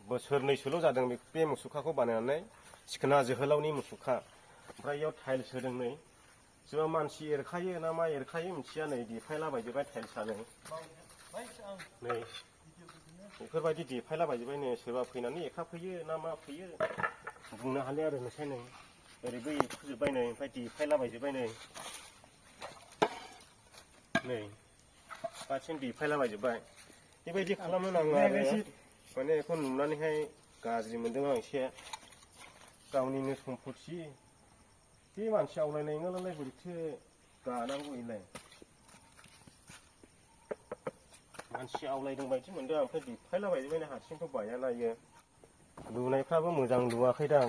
बोसोरनैसोल' जादों बे मुसुखाखौ बानायनानै सिखोना जोहोलावनि मुसुखा। ओमफ्राय इयाव टाइल्स होदों नै सोरबा मानसि एरखायो ना मा एरखायो मिथिया नै देफायलाबायजोबबाय टाइल्सआनो नै बेफोरबायदि देफायलाबायजोबबाय नै सोरबा फैनानै एरखाफैयो ना मा फैयो बुंनो हालिया आरो नोंसाय नै ओरैबो एरखोजोबबाय नै ओमफ्राय देफायलाबायजोबबाय नै गासिनो देफायलाबायजोबबाय बेबायदि खालामनो नाङा आरो माने बेखौ नुनानैहाय गाज्रि मोनदों आं एसे गावनिनो सम्पति बे मानसि आवलायनाय नङालाय बोरैथो गानांगौ इलाय मानसि आवलायदों बायदि मोनदों ओमफ्राय देफायलाबायजोबबाय हारसिंथ' बायाना इयो लुनायफ्राबो मोजां लुवाखैदां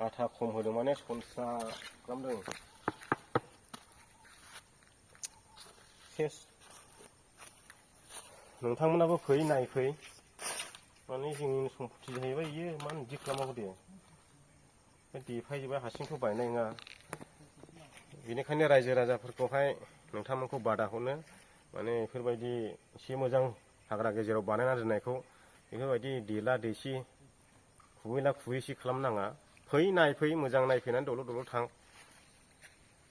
आथा खम होदों माने सनस्रा खालामदों सेस नोंथांमोनाबो फै नायफै माने जोंनि सम्पति जाहैबाय इयो मानो बिदि खालामनांगौ दे देफायजोबबाय हारसिंथ' बायनाय नङा बेनिखायनो रायजो राजाफोरखौहाय नोंथांमोनखौ बादा हरनो माने बेफोरबायदि एसे मोजां हाग्रा गेजेराव बानायना दोननायखौ बेफोरबायदि देला देसि खुबैला खुबैसि खालामनाङा फै नायफै मोजां नायफैनानै दलद दलद थां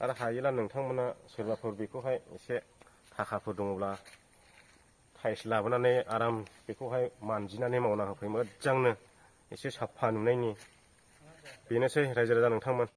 आरो हायोला नोंथांमोना सोरबाफोर बेखौहाय एसे थाखाफोर दङब्ला टाइल्स लाबोनानै आराम बेखौहाय मानजिनानै मावना होफै मोजांनो एसे साफा नुनायनि बेनोसै रायजो राजा नोंथांमोन